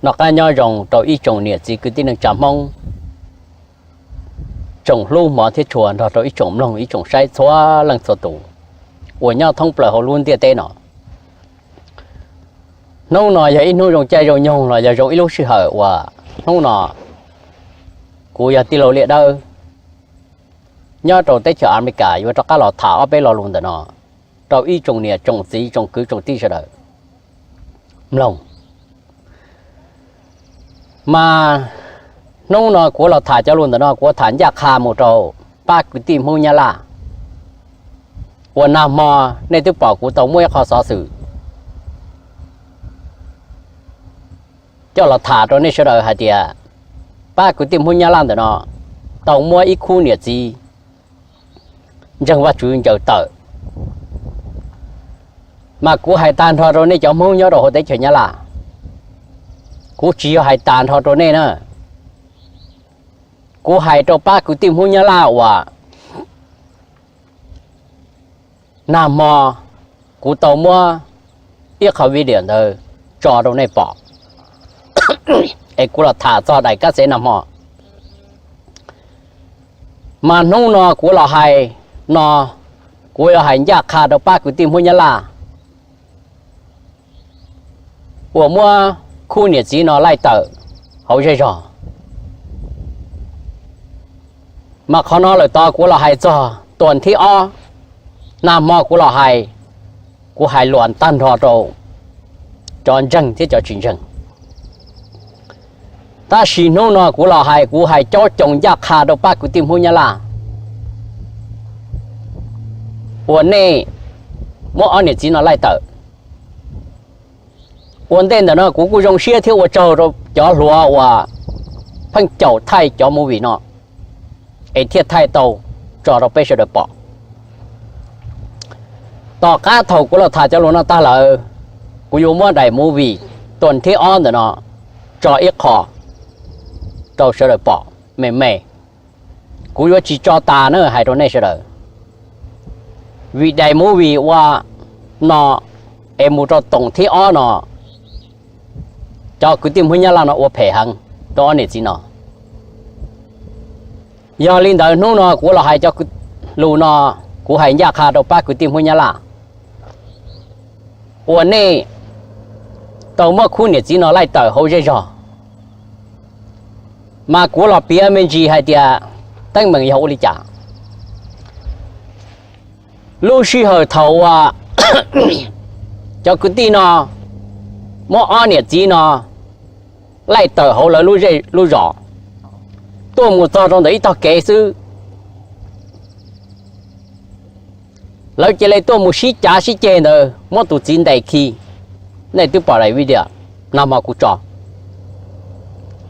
Noj qab nyob zoo rau ib tsoom niam txiv kwv tij neej tsa Hmoob, tsoom hlub hmov thiab tshua nrog rau ib tsoom mloog ib tsoom saib txhua leej txhua tus uas nyob thoob plaws hauv lub ntiaj teb no. Hnub no yog ib hnub zoo caij zoo nyoog los yog zoo ib lub sij hawm uas hnub no kuv yog tij laug Liaj Dawb nyob rau teb chaws Amelikas yuav rov qab los tham ob peb lo lus ntawm no rau ib tsoom niam tsoom txiv tsoom kwv tsoom tij sawv daws mloog. Mas hnub no kuv los tham cov lus ntawm no kuv tham ncaj qha mus rau pab kwv tij Hmoob Nyab Laj uas nag hmo nej twb pom kuv tau muab ib qho xov xwm coj los tham rau nej sawv daws hais tias pab kwv tij Hmoob Nyab Laj ntawm no tau muab ib khub niam txiv ntseeg Vajtswv ncaws tawm. Mas kuv hais tag nrho rau nej cov Hmoob nyob rau hauv teb chaws Nyab Laj, kuv tsis yog hais tag nrho rau nej na, kuv hais rau pab kwv tij Hmoob Nyab Laj uas nag hmo kuv tau muab ib qho video ntawd tso rau nej pom, es kuv los tham txog daim kab xev nag hmo. Mas hnub no kuv los hais no, kuv yuav hais ncaj qha rau pab kwv tij Hmoob Nyab Laj uas muab khub niam txiv no laij tawm hauv zej zog. Mas qhov no lawm tod kuv los hais txog tuam thib ob, nag hmo kuv los hais, kuv hais luas tag nrho rau cov ntseeg thiab cov tsis ntseeg. Tab sis hnub no kuv los hais, kuv hais caub coos ncaj qha rau pab kwv tij Hmoob Nyab Laj uas nej muab ob niam txiv no laij tawm. Ua ntej ntawm no kuv kuj zoo siab thiab ua tsaug rau cov hluas uas pheej caum thaij cov movie no, es thiaj thaij tau tso rau peb sawv daws pom. Tom qab thaum kuv los tham cov lus no tag lawm, kuv yuav muab daim movie tuam thib ob ntawm no tso ib qho rau sawv daws pom me me. Kuv yuav tsis tso tas na hais rau nej sawv daws, vim daim movie ua no es mus rau tuam thib ob no, cov kwv tij Hmoob Nyab Laj no ua phem heev rau ob niam txiv no. Yog li ntawd hnub no kuv los hais cov lus no, kuv hais ncaj qha rau pab kwv tij Hmoob Nyab Laj uas nej tau muab khub niam txiv no laij tawm hauv zej zog. Mas kuv los piav me ntsis hais tias teeb meem yog ua li cas. Lub sij hawm thaum uas cov kwv tij no muab ob niam txiv no laij tawm hauv lawv lub zej lub zos, tuaj mus txog rau ntawm ib tog kev xwb, lawv cia li tuaj mus sib cav sib ceg ntawd muab tus txiv ntes khi. Nej twb pom daim video nag hmo kuv tso,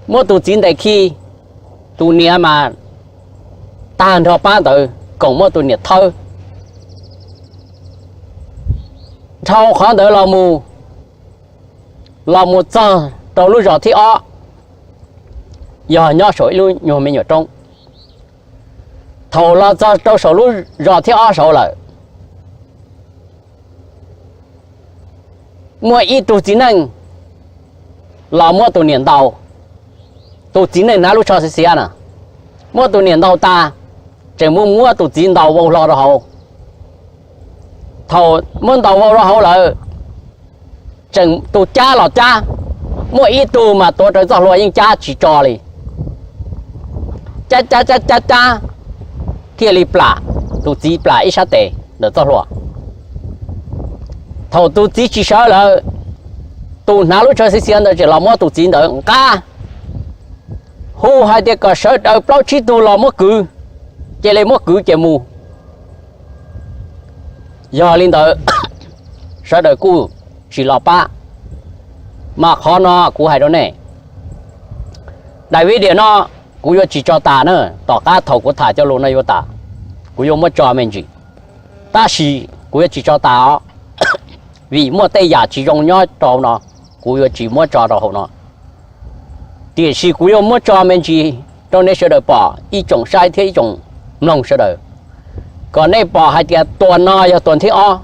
muab tus txiv ntes khi, tus niam mas tag nrho pab ntawd koom muab tus niam thawb. Dhau qhov ntawd los mus, los mus txog rau lub zos thib ob, yog nyob saum ib lub nyuag me nyuam roob. Thaum los txog rau saum lub zos thib ob saud lawm, muaj ib tug txiv neej los muab tus niam ntaus. Tus txiv neej hnav lub tsho xiav xiav na, muab tus niam ntaus tas, tseem mus muab tus txiv ntaus vau hlo rau hauv. Thaum muab ntaus vau rau hauv lawm, tseem tus cab los cab, muaj ib tug mas tuav rawv txoj hlua yeej cab tsis tso li. Cab cab cab cab cab, thiaj li plam, tus txiv plam ib sab tes ntawm txoj hlua. Thaum tus txiv tsis sawv lawm, tus hnav lub tsho xiav xiav ntawd tseem los muab tus txiv ntawd nqa, hu hais tias kom sawv daws plaub tsib tug los muab kwv, cia li muab kwv ces mus. Yog li ntawd, sawv daws kuj tsis los pab. Mas qhov no kuv hais rau nej, daim video no kuv yuav tsis tso tas na, tom qab thaum kuv tham cov lus no yuav tas, kuv yuav muab tso me ntsis. Tab sis kuv yuav tsis tso tas os, vim muaj tej yam tsis zoo nyob rau no, kuv yuav tsis muab tso rau hauv no. Tiam sis kuv yuav muab tso me ntsis rau nej sawv daws pom, ib tsoom saib thiab ib tsoom mloog sawv daws, kom nej pom hais tias tuam no yog tuam thib ob,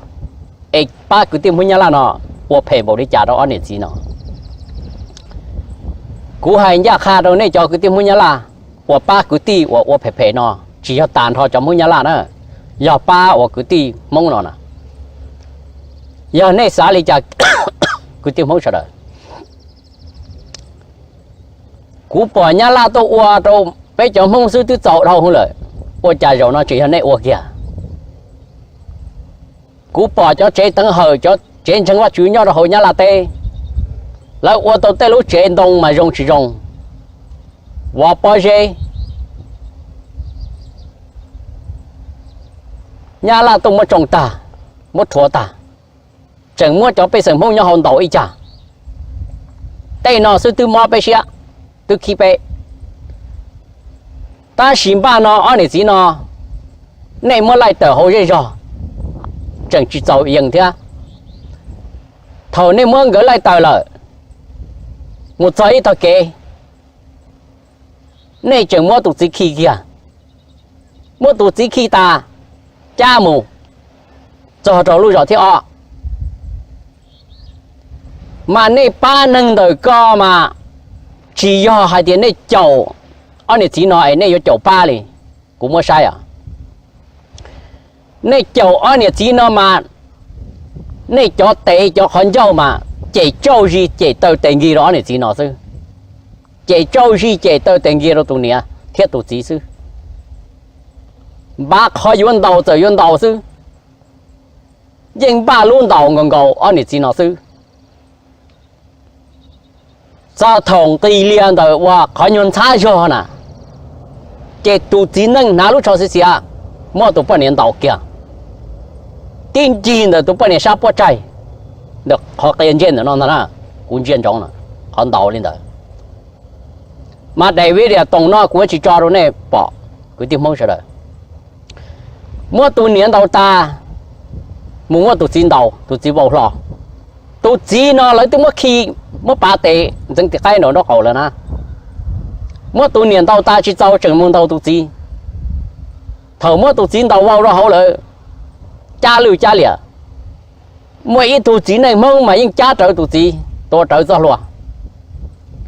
es pab kwv tij Hmoob Nyab Laj no ua phem npaum li cas rau ob niam txiv no. Kuv hais ncaj qha rau nej cov kwv tij Hmoob Nyab Laj uas pab kwv tij uas ua phem phem no, tsis yog tas nrho cov Hmoob Nyab Laj na, yog pab uas kwv tij Hmoob no na, yog nej xav li cas kwv tij Hmoob sawv daws. Kuv pom Nyab Laj tuaj ua rau peb cov Hmoob xwb twb txaus dhau hwv lawm, ua cas zaum no tseem yog nej ua kiag? Kuv pom cov tsev teev hawm, cov tsev ntseeg Vajtswv nyob rau hauv Nyab Laj teb, lawv ua tau tej lub tsev ntoo mas zoo tsis zoo, vov pob zeb, Nyab Laj tuaj muab tsoo tag, muab rhuav tag, tseem muab cov pej xeem Hmoob nyob hauv ntaus ib cag. Tej no xwb twb mob peb siab, twb khib peb. Tab sis npaj no ob niam txiv no, nej muab laij tawm hauv zej zog, tseem tsis txaus yees thiab. Thaum nej muab nkawd laij tawm lawm, mus txog ib tog kev, nej tseem muab tus txiv khi kiag. Muab tus txiv khi tas, cab mus txog rau lub zos thib ob. Mas nej pab neeg ntawm ko mas tsis yog hais tias nej caum ob niam txiv no es nej yuav caum pab li. Kuv muab saib os, nej caum ob niam txiv no mas nej cov tes cov qhov ncauj mas cem tsauj zis cem taw tes nkig rau ob niam txiv no xwb. Cem tsauj zis cem taw tes nkig rau tus niam thiab tus txiv xwb. Npaj qhov yuav ntaus txawm yuav ntaus xwb, yeej npaj lub ntaus nkaus nkaus ob niam txiv no xwb. Txog thaum nqis lias ntawm uas qhov nyuag ntxhab zog na, ces tus txiv neej hnav lub tsho xiav xiav, muab tus poj niam ntaus kiag, tib ncig ntawm tus poj niam sab puab tsaig, ntawm qhov qia ntsej ntawm no ntag na, kuv ntsia ntsoov na, qhov ntaus li ntawd. Mas daim video toos no kuv yuav tsis tso rau nej pom, kwv tij Hmoob sawv daws. Muab tus niam ntaus tas, mus muab tus txiv ntaus, tus txiv vau hlo. Tus txiv no lawv twb muab khi, muab pav tes ntxeev tis qaib nraum nraub qaum lawm na. Muab tus niam ntaus tas tsis txaus tseem mus ntaus tus txiv. Thaum muab tus txiv ntaus vau rau hauv lawm, cab lwj cab liam. Muaj ib tug txiv neej Hmoob mas yeej cab rawv tus txiv, tua rawv txoj hlua.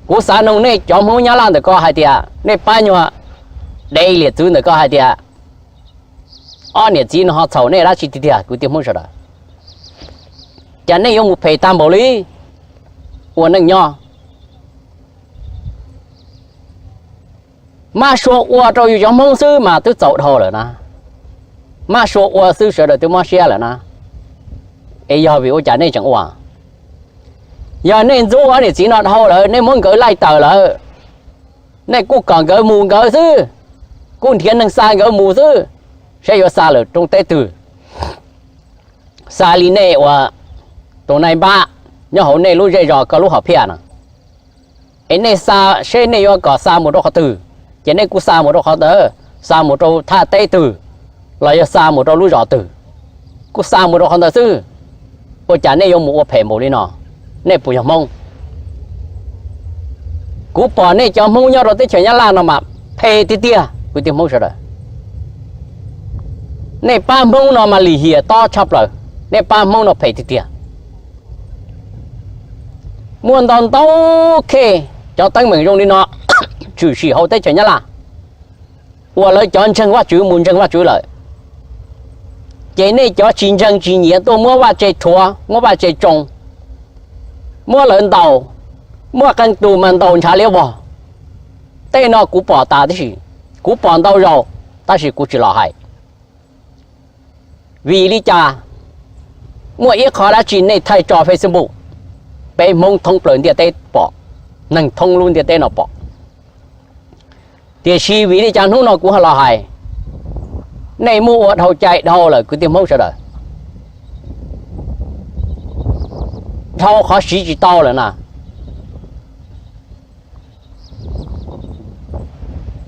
Kuv xav nug nej cov Hmoob Nyab Laj ntawm ko hais tias nej pab nyuag dev liam txwv ntawm ko hais tias ob niam txiv no ho txhaum nej dab tsi tiag tiag kwv tij Hmoob sawv daws? Cas nej yuav mus phem tag npaum li? Ua neej nyob mab sua ua rau yus cov Hmoob xwb mas twb txaus dhau lawm na. Mab sua ua xwb sawv daws twb mob siab lawm na. Es yog vim ua cas nej tseem ua? Yog nej ntxub ob niam txiv no dhau lawm, nej muab nkawd laij tawm lawm, nej kuj kom nkawd mus nkawd xwb, kuj nrhiav neeg xa nkawd mus xwb, saib yuav xa lawm rau teb twg. Xa li nej uas tus nai npab nyob hauv nej lub zej zos ko lub hom phiaj no, es nej xa, seb nej yuav kom xa mus rau qhov twg, ces nej kuj xa mus rau qhov ntawd, xa mus rau thaj teb twg, los yog xa mus rau lub zos twg, kuj xa mus rau qhov ntawd xwb. Ua cas nej yuav mus ua phem npaum li no? Nej puas yog Hmoob? Kuv pom nej cov Hmoob nyob rau teb chaws Nyab Laj no mas phem tiag tiag kwv tij Hmoob sawv daws. Nej pab Hmoob no mas lim hiam tob tshaj plaws, nej pab Hmoob no phem tiag tiag. Muaj ntau ntau khej cov teeb meem zoo li no tshwm sim hauv teb chaws Nyab Laj, uas lawv cov ntseeg Vajtswv mus ntseeg Vajtswv lawm, ces nej cov tsis ntseeg tsis nyiam tuaj muab vaj tse rhuav, muab vaj tse tsoo, muab lawv ntaus, muaj qee tus mas ntaus ntshav liab vog. Tej no kuv pom tas tib si, kuv pom ntau zaus, tab sis kuv tsis los hais. Vim li cas? Muaj ib qho dab tsi nej thaij tso Facebook, peb Hmoob thoob plaws ntiaj teb pom, neeg thoob lub ntiaj teb no pom. Tiam sis vim li cas hnub no kuv ho los hais? Nej muaj ua dhau cai dhau lawm kwv tij Hmoob sawv daws, dhau qhov siv tsis tau lawm na.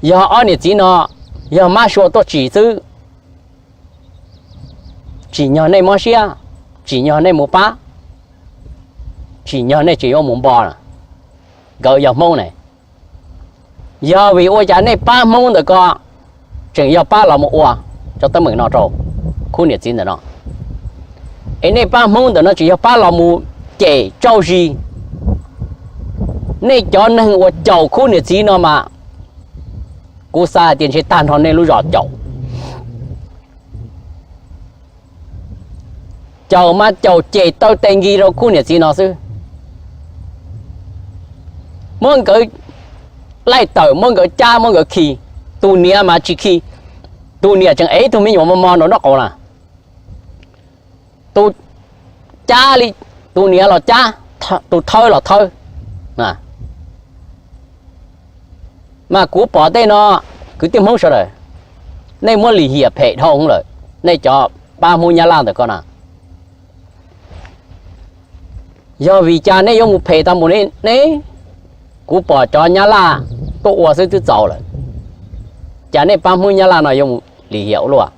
Yog ob niam txiv no, yog mab sua tuaj tsim xwb, tsim nyog nej mob siab, tsim nyog nej mus pab, tsim nyog nej tseem yuav mus npo na. Nkawd yog Hmoob ne, yog vim ua cas nej pab Hmoob ntawm ko tseem yog pab los mus ua cov teeb meem no rau khub niam txiv ntawm no? Es nej pab Hmoob ntawm no tseem yog pab los mus cem tsauj zis, Nej cov neeg uas caum khub niam txiv no mas, kuv xav hais tias ntshe tag nrho nej lub zos caum. Caum mas caum cem taw tes nkis rau khub niam txiv no xwb. Muab nkawd laij tawm, muab nkawd cab, muab nkawd khi. Tus niam mas tsis khi, tus niam tseem ev ib tug me nyuam mos mos nraum nraub qaum na. Tus cab li, tus niam los cab, tus thawb los thawb. Mas kuv pom tej no, kwv tij Hmoob sawv daws, nej muab lim hiam phem dhau lawm, nej cov pab Hmoob Nyab Laj ntawm ko na. Yog vim cas nej yuav mus phem tau mus ne? Kuv pom cov Nyab Laj tuaj ua xwb twb txaus lawm, cas nej pab Hmoob Nyab Laj no yuav mus lim hiam ua luaj?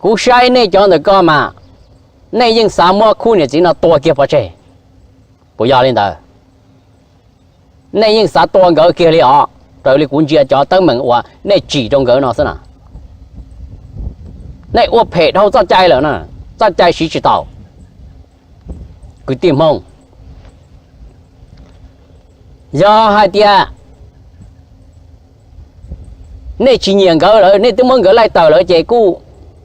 Kuv saib nej cov ntawm ko mas, nej yeej xav muab khub niam txiv no tua kiag pov tseg. Puas yog li ntawd? Nej yeej xav tua nkawd kiag li os, raws li kuv ntsia cov teeb meem uas nej tsim rau nkawd no xwb na. Nej ua phem dhau txoj cai lawm na, txoj cai siv tsis tau. Kwv tij Hmoob, yog hais tias nej tsis nyiam nkawd lawm, nej twb muab nkawd laij tawm lawm ces kuj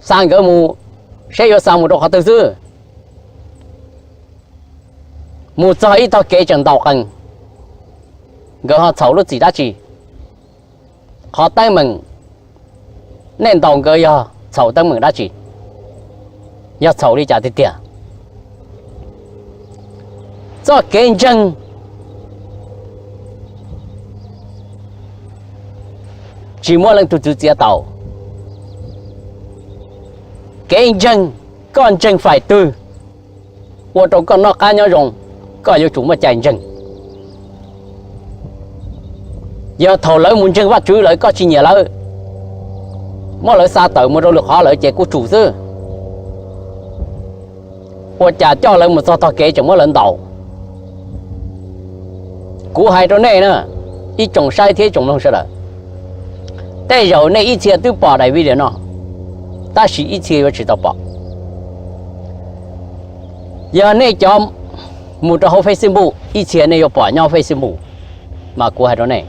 xa nkawd mus, saib yuav xa mus rau qhov twg xwb. Mus txog ib tog kev tseem ntaus qees, nkawd ho txhaum lub txim dab tsi? Qhov teeb meem nej ntaus nkawd yog txhaum teeb meem dab tsi? Yog txhaum li cas tiag tiag? Txoj kev ntseeg tsis muaj leej twg txwv txiav tau. Kev ntseeg, koj ntseeg fais twg, ua rau koj noj qab nyob zoo, koj yuav tsum muaj cai ntseeg. Yog thaum lawv mus ntseeg Vajtswv lawm koj tsis nyiam lawv, muab lawv xa tawm mus rau lwm qhov lawm ces kuj tsum xwb. Ua cas coj lawv mus txog tog kev tseem muab lawv ntaus? Kuv hais rau nej na, ib tsoom saib thiab ib tsoom mloog sawv daws, tej zaum nej ib txhia twb pom daim video no, tab sis ib txhia yuav tsis tau pom. Yog nej cov mus rau hauv Facebook, ib txhia nej yuav pom nyob hauv Facebook, mas kuv hais rau nej,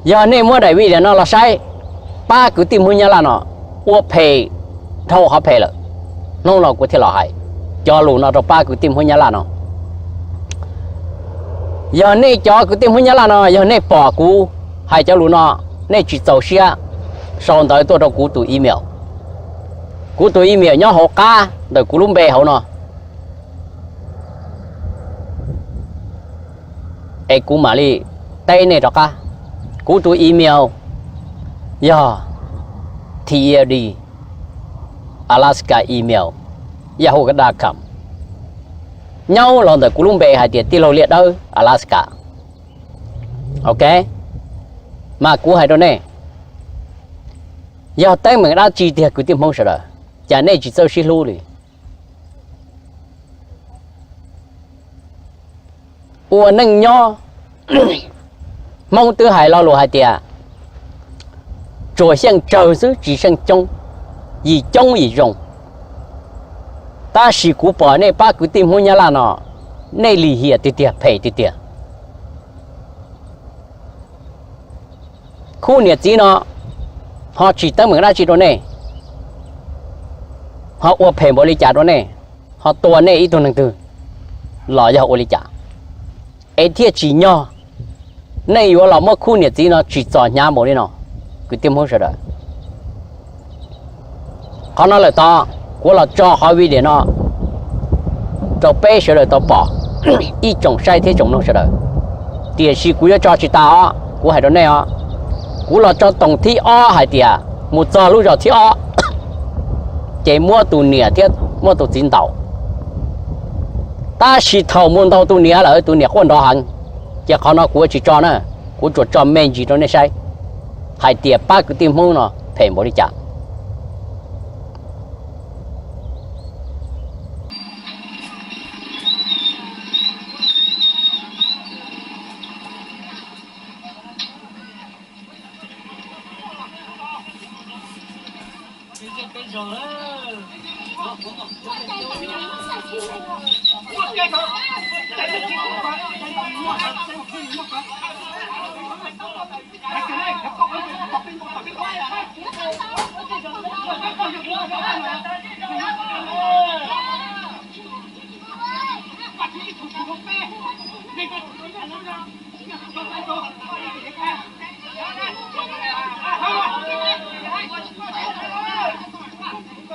yog nej muab daim video no los saib, pab kwv tij Hmoob Nyab Laj no ua phem dhau qhov phem lawm. Hnub no kuv thiaj los hais cov lus no rau pab kwv tij Hmoob Nyab Laj no. Yog nej cov kwv tij Hmoob Nyab Laj no, yog nej pom kuv hais cov lus no, nej tsis txaus siab, sau ntawv tuaj rau kuv tus email. Kuv tus email nyob hauv qab ntawm kuv lub npe hauv no, es kuv mam li teb nej rov qab. Kuv tus email yog T E L D Alaska email yahoo dot com. Nyob los ntawm kuv lub npe hais tias tij laug Liaj Dawb Alaska. Ok, mas kuv hais rau nej, yog teeb meem dab tsi tiag kwv tij Hmoob sawv daws, cas nej tsis txawj sib hlub li? Ua neej nyob, Hmoob twb hais lo lus hais tias, tsuas xyeej tsawg xwb tsis xyeej coob, yim coob yim zoo. Tab sis kuv pom nej pab kwv tij Hmoob Nyab Laj no, nej lim hiam tiag tiag, phem tiag tiag. Khub niam txiv no ho tsim teeb meem dab tsi rau nej, ho ua phem npaum li cas rau nej, ho tua nej ib tug neeg twg, los yog ua li cas es thiaj tsim nyog nej yuav los muab khub niam txiv no tsim txom hnyav npaum li no, kwv tij Hmoob sawv daws? Qhov no lawm tod, kuv los tso qhov video no rau peb sawv daws tau pom, ib tsoom saib thiab tsoom mloog sawv daws. Tiam sis kuv yuav tso tsis tas os, kuv hais rau nej os, kuv los tso toom thib ob hais tias mus txog lub zos thib ob, ces muab tus niam thiab muab tus txiv ntaus. Tab sis thaum mus ntaus tus niam lawm, tus niam quaj nrov heev, ces qhov no kuv yuav tsis tso na, kuv tsuas tso me ntsis rau nej saib hais tias pab kwv tij Hmoob no phem npaum li cas.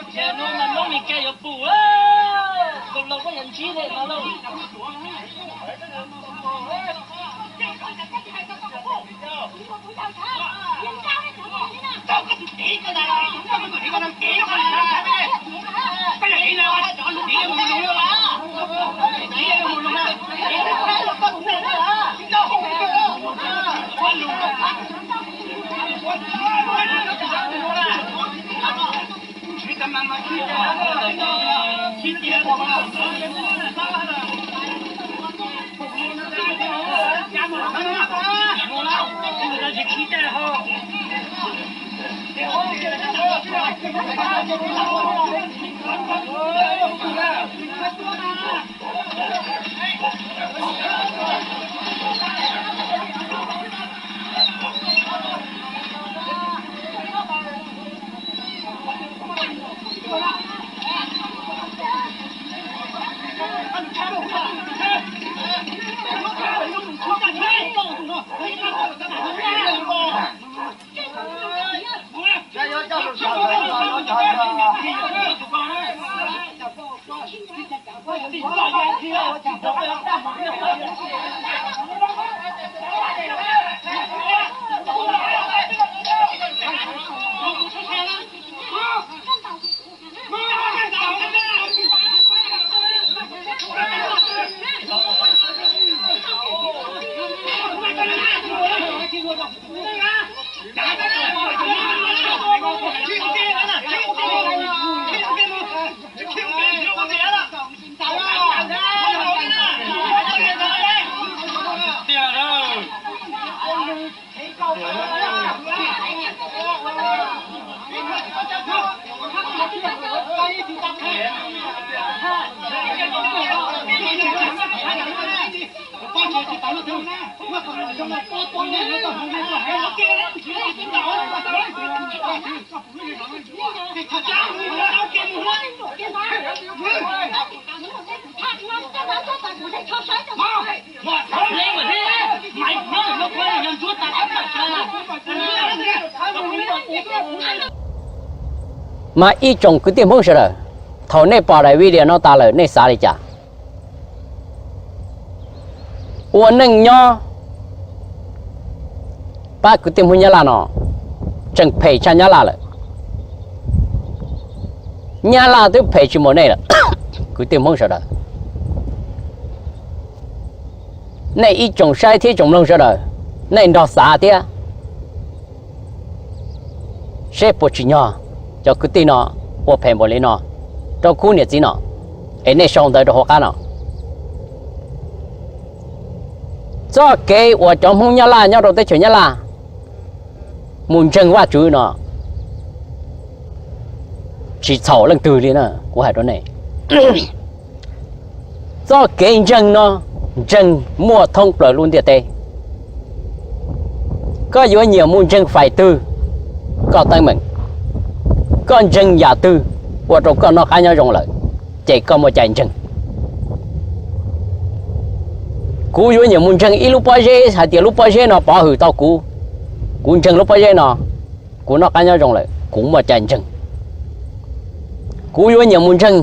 Ces no mas Hmoob Mes Kas yuav pum, tus laus koj yuav ntsib li no lauj. Mas ib tsoom kwv tij Hmoob sawv daws, thaum nej pom daim video no tas lawm nej xav li cas? Ua neej nyob pab kwv tij Hmoob Nyab Laj no tseem phem tshaj Nyab Laj lawm. Nyab Laj twb phem tsis npaum nej lawm. Kwv tij Hmoob sawv daws, nej ib tsoom saib thiab tsoom mloog sawv daws, nej nrog xav thiab seb puas tsim nyog cov kwv tij no ua phem npaum li no rau khub niam txiv no, es nej sau ntawv rau hauv qab no. Txoj kev uas cov Hmoob Nyab Laj nyob rau teb chaws Nyab Laj mus ntseeg Vajtswv no tsis txhaum leej twg li na, kuv hais rau nej. Txoj kev ntseeg no ntseeg muaj thoob plaws lub ntiaj teb. Koj yuav nyiam mus ntseeg fais twg, koj teeb meem. Koj ntseeg yam twg ua rau koj noj qab nyob zoo lawm, ces koj muaj cai ntseeg. Kuv yuav nyiam mus ntseeg ib lub pob zeb hais tias lub pob zeb no pov hwm tau kuv, kuv ntseeg lub pob zeb no, kuv noj qab nyob zoo lawm, kuv muaj cai ntseeg. Kuv yuav nyiam mus ntseeg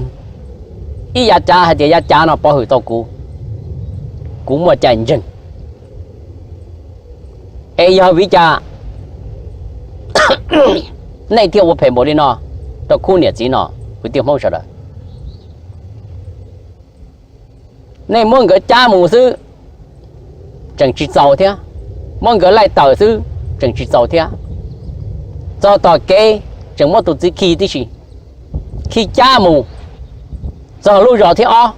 ib yav cav hais tias yav cav no pov hwm tau kuv, kuv muaj cai ntseeg. Es yog vim cas nej thiaj ua phem npaum li no rau khub niam txiv no, kwv tij Hmoob sawv daws? Nej muab nkawd cab mus xwb tseem tsis txaus thiab, muab nkawd laij tawm xwb tseem tsis txaus thiab. Txog tom kev tseem muab tus txiv khi tib si, khi cab mus txog lub zos thib ob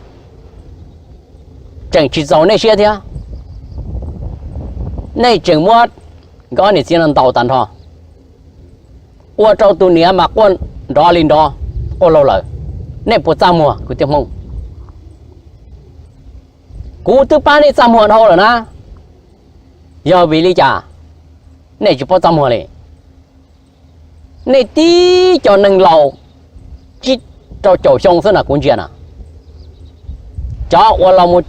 tseem tsis txaus nej siab thiab. Nej tseem muab nkawd ob niam txiv no ntaus tag nrho, ua rau tus niam mas quaj nrov li nrov, quaj laug lawm. Nej puas txaj muag kwv tij Hmoob? Kuv twb pab nej txaj muag dhau lawm na. Yog vim li cas nej tsis paub txaj muag li? Nej tib cov neeg laus tsib rau caum xyoo xwb na kuv ntsia na. Cov uas los mus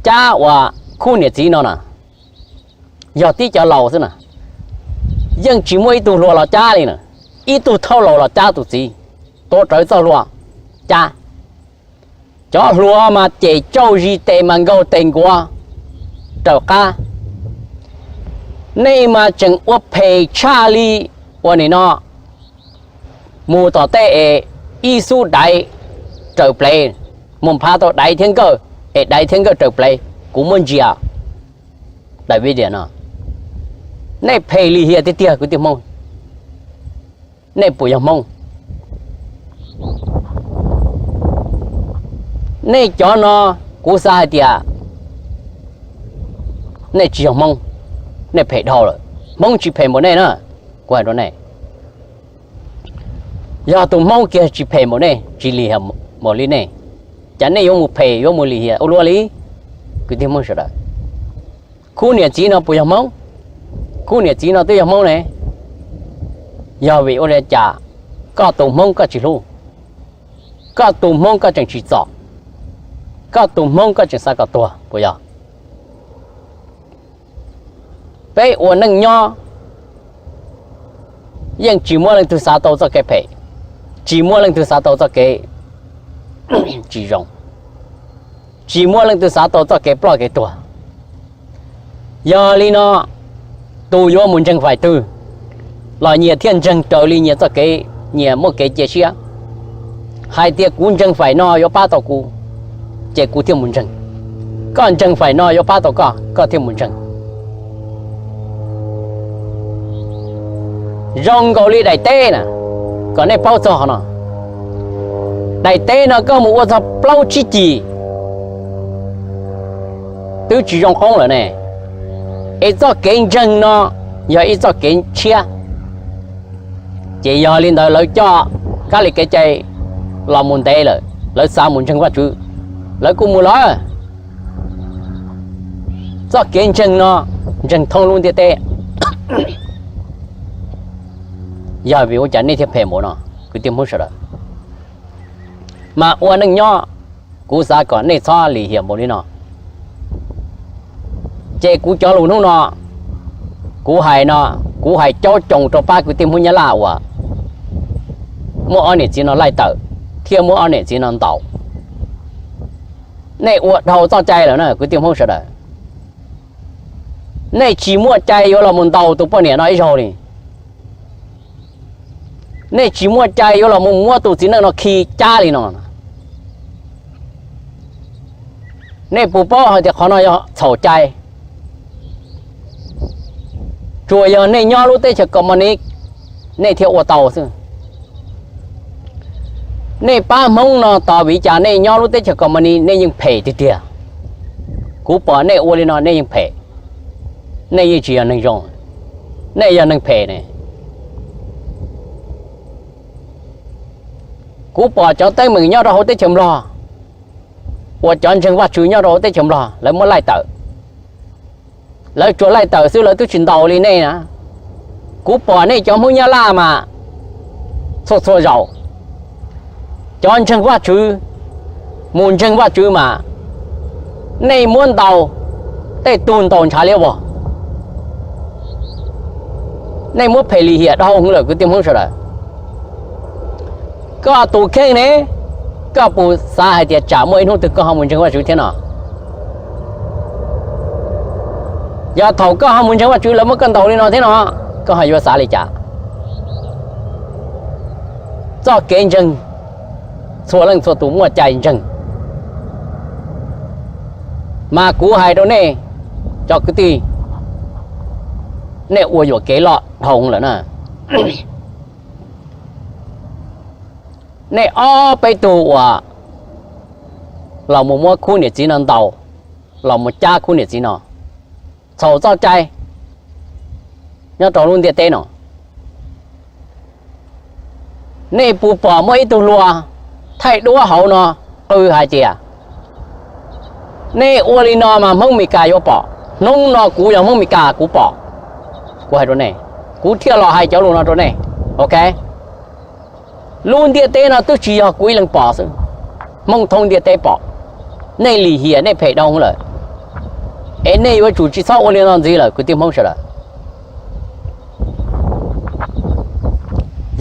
cab uas khub niam txiv no na, yog tib cov laus xwb na, yeej tsis muaj ib tug hluas los cab li na, ib tug thauj laus los cab tus txiv, tuav rawv txoj hlua cab. Cov hluas mas cem tsauj zis tes mas nkaug tes nkuav raws qab. Nej mas tseem ua phem tshaj li ua nim no mus tom tej es ib xub daiv raws plev, mus phav tau daiv thiab nkawj es daiv thiab nkawj raws plev, kuv muab ntsia daim video no. Nej phem lim hiam tiag tiag kwv tij Hmoob. Nej puas yog Hmoob? Nej cov no kuv xav hais tias nej tsis yog Hmoob, nej phem dhau lawm. Hmoob tsis phem npaum nej na, kuv hais rau nej. Yog tus Hmoob kiag tsis phem npaum nej, tsis lim hiam npaum li nej, cas nej yuav mus phem yuav mus lim hiam ua luaj li? Kwv tij Hmoob sawv daws, khub niam txiv no puas yog Hmoob? Khub niam txiv no twb yog Hmoob ne. Yog vim ua li cas koj tus Hmoob koj tsis hlub? Koj tus Hmoob koj tseem tsim txom? Koj tus Hmoob koj tseem xav kom tuag puas yog? Peb ua neej nyob yeej tsis muaj leej twg xav tau txoj kev phem, tsis muaj leej twg xav tau txoj kev tsis zoo, tsis muaj leej twg xav tau txoj kev ploj kev tuag. Yog li no, tus yuav mus ntseeg fais twg los nyias thiaj ntseeg raws li nyias txoj kev, nyias muaj kev cia siab hais tias kuv ntseeg fais no yuav pab tau kuv, ces kuv thiaj mus ntseeg. Koj ntseeg fais no yuav pab tau koj, koj thiaj mus ntseeg. Zoo nkaus li daim teb na, kom nej paub txog no, daim teb no koj mus ua txog plaub tsib cim twb tsis zoo qoob lawm ne. Es txoj kev ntseeg no yog ib txoj kev tshiab. Ces yog li ntawd lawv coj kab li kev cai los mus ntev lawm, lawv xav mus ntseeg Vajtswv, lawv kuj mus lawm. Txoj kev ntseeg no ntseeg thoob lub ntiaj teb. Yog vim ua cas nej thiaj phem npaum no, kwv tij Hmoob sawv daws? Mas ua neej nyob, kuv xav kom nej txhob lim hiam npaum li no. Ces kuv cov lus hnub no, kuv hais no, kuv hais caub coos rau pab kwv tij Hmoob Nyab Laj uas muab ob niam txiv no laij tawm thiab muab ob niam txiv no ntaus. Nej ua dhau txoj cai lawm na kwv tij Hmoob sawv daws. Nej tsis muaj cai yuav los mus ntaus tus poj niam no ib zaug li. Nej tsis muaj cai yuav los mus muab tus txiv neej no khi cab li no. Nej puas paub hais tias qhov no yog txhaum cai? Tsuas yog nej nyob lub teb chaws Kos Mas Nis nej thiaj ua tau xwb. Nej pab Hmoob no tos vim cas nej nyob lub teb chaws Kos Mas Nis nej yeej phem tiag tiag. Kuv pom nej ua li no nej yeej phem, nej yeej tsis yog neeg zoo, nej yog neeg phem ne. Kuv pom cov teeb meem nyob rau hauv teb chaws Nplog uas cov ntseeg Vajtswv nyob rau hauv teb chaws Nplog lawv muab laij tawm. Lawv tsuas laij tawm xwb lawv twb tsis ntaus li nej na. Kuv pom nej cov Hmoob Nyab Laj mas txhua txhua zaus cov ntseeg Vajtswv mus ntseeg Vajtswv mas nej muab ntaus tej tug ntaus ntshav liab vog. Nej muab phem lim hiam dhau hwv lawm kwv tij Hmoob sawv daws. Koj tus kheej ne, koj puas xav hais tias tsam muaj ib hnub twg koj ho mus ntseeg Vajtswv thiab no? Yog thaum koj ho mus ntseeg Vajtswv lawv muab koj ntaus li no thiab no, koj ho yuav xav li cas? Txoj kev ntseeg, txhua leej txhua tus muaj cai ntseeg. Mas kuv hais rau nej cov kwv tij, nej ua yuam kev loj dhau lawm na. Nej ob peb tug uas los mus muab khub niam txiv no ntaus, los mus cab khub niam txiv no, txhaum txoj cai nyob rau lub ntiaj teb no. Nej puas pom muaj ib tug hluas thaij duab hauv no qw hais tias, nej ua li no mas Hmoob Meskas yuav pom, hnub no kuv yog Hmoob Meskas kuv pom. Kuv hais rau nej, kuv thiaj los hais cov lus no rau nej. Ok, lub ntiaj teb no twb tsis yog kuv ib leeg pom xwb, Hmoob thoob ntiaj teb pom. Nej lim hiam nej phem dhau lawm, es nej yuav tsum tsis txhob ua li no ntxiv lawm kwv tij Hmoob sawv daws.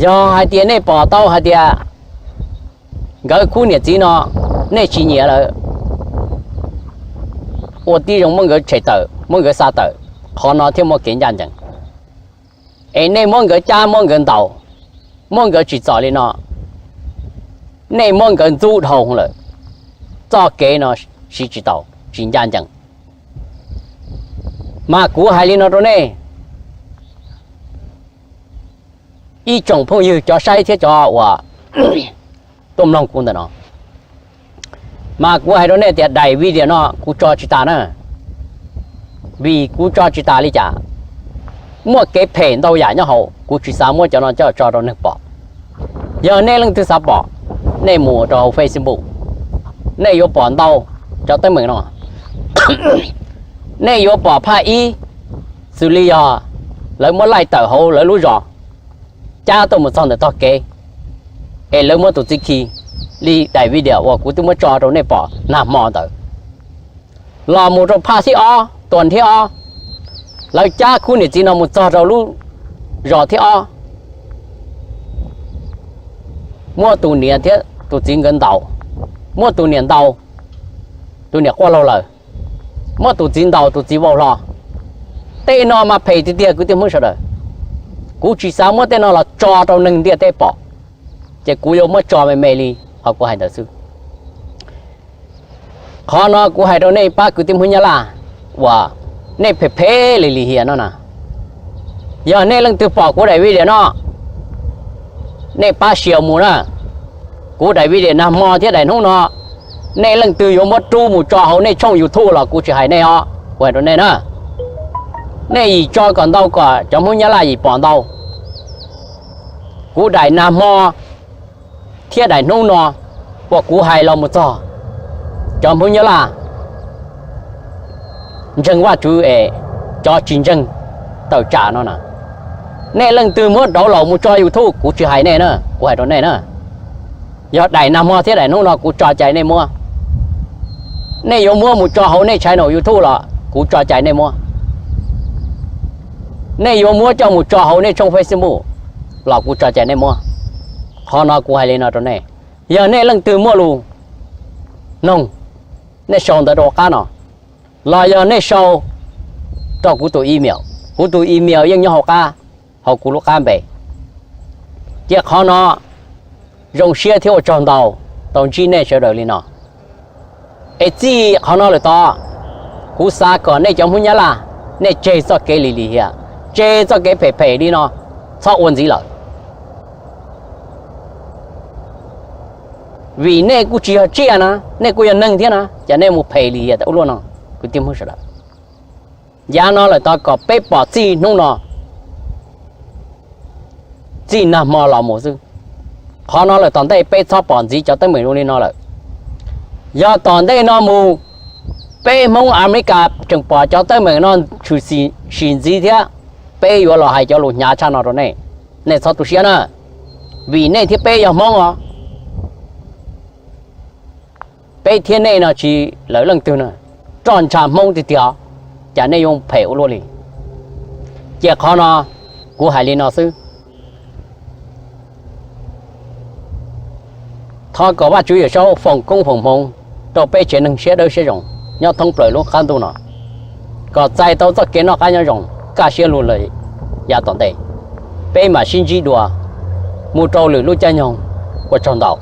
Yog hais tias nej pom tau hais tias nkawd khub niam txiv no nej tsis nyiam lawm, ua tib zoo muab nkawd tshem tawm, muab nkawd xa tawm, qhov no thiaj muaj kev ncaj ncees. Es nej muab nkawd cab muab nkawd ntaus, muab nkawd tsim txom li no, nej muab nkawd ntxub dhau lawm, txoj kev no siv tsis tau, tsis ncaj ncees. Mas kuv hais li no rau nej, ib tsoom phooj ywg cov saib thiab cov uas tuaj mloog kuv ntawm no, mas kuv hais rau nej tias daim video no kuv tso tsis tas na. Vim kuv tso tsis tas li cas? Muaj kev phem ntau yam nyob hauv, kuv tsis xav muab cov no coj tso rau neeg pom. Yog nej leej twg xav pom, nej mus rau hauv Facebook, nej yuav pom ntau cov teeb meem no. Nej yuav pom phaj ib, xws li yog lawv muab laij tawm hauv lawv lub zos, cab tuaj mus txog ntawm tog kev, es lawv muab tus txiv khi, li daim video uas kuv twb muab tso rau nej pom nag hmo ntawd. Los mus rau phaj thib ob, tuam thib ob, lawv cab khub niam txiv no mus txog rau lub zos thib ob, muab tus niam thiab tus txiv nkawd ntaus, muab tus niam ntaus, tus niam quaj laug lawm, muab tus txiv ntaus tus txiv vau hlo. Tej no mas phem tiag tiag kwv tij Hmoob sawv daws. Kuv tsis xav muab tej no los tso rau neeg ntiaj teb pom, ces kuv yuav muab tso me me li qhov kuv hais ntawd xwb. Qhov no kuv hais rau nej pab kwv tij Hmoob Nyab Laj uas nej phem phem li lim hiam no na, yog nej leej twg pom kuv daim video no, nej pab share mus na. Kuv daim video nag hmo thiab daim hnub no, nej leej twg yuav muab rub mus tso hauv nej tshooj YouTube los kuv tsis hais nej os, kuv hais rau nej na. Nej yim tso kom ntau kom cov Hmoob Nyab Laj yim pom ntau. Kuv daim nag hmo thiab daim hnub no uas kuv hais los mus txog, cov Hmoob Nyab Laj ntseeg Vajtswv es cov tsis ntseeg tawm tsam no na, nej leej twg muab download mus tso YouTube kuv tsis hais nej na, kuv hais rau nej na. Yog daim nag hmo thiab daim hnub no kuv tso cai nej muab. Nej yuav muab mus tso hauv nej channel YouTube los kuv tso cai nej muab. Nej yuav muab coj mus tso hauv nej tshooj Facebook los kuv tso cai nej muab. Qhov no kuv hais li no rau nej, yog nej leej twg muaj lus noog, nej sau ntawv rau qab no, los yog nej sau rau kuv tus email, kuv tus email yeej nyob hauv qab, hauv kuv lub qab npe. Ces qhov no zoo siab thiab ua tsaug ntau tau ntsib nej sawv daws li no. Es txij qhov no lawm tod, kuv xav kom nej cov Hmoob Nyab Laj, nej tseg txoj kev lim lim hiam, tseg txoj kev phem phem li no, txhob ua ntxiv lawm. Vim nej kuj tsis yog tsiaj na, nej kuj yog neeg thiab na, cas nej mus phem lim hiam ua luaj no, kwv tij Hmoob sawv daws. Yav no lawm tod kom peb pom txij hnub no, txij nag hmo los mus xwb. Qhov no lawm tom ntej peb txhob pom ntxiv cov teeb meem zoo li no lawm. Yog tom ntej no mus, peb Hmoob Amelikas tseem pom cov teeb meem no tshwm sim ntxiv thiab, peb yuav los hais cov lus hnyav tshaj no rau nej. Nej txhob tu siab na, vim nej thiab peb yog Hmoob os. Peb thiab nej no tsis lawv leej twg na, roj ntsha Hmoob tiag tiag, cas nej yuav phem ua luaj li. Ces qhov no kuv hais li no xwb. Thov kom Vajtswv Yawm Saub foom koob foom hmoov rau peb tsev neeg siab dawb siab zoo nyob thoob plaws lub qab ntuj no, kom txais tau txoj kev noj qab nyob zoo, kaj siab lug lawm yav tom ntej. Peb mam sib ntsib dua mus rau lwm lub caij nyoog. Ua tsaug ntau.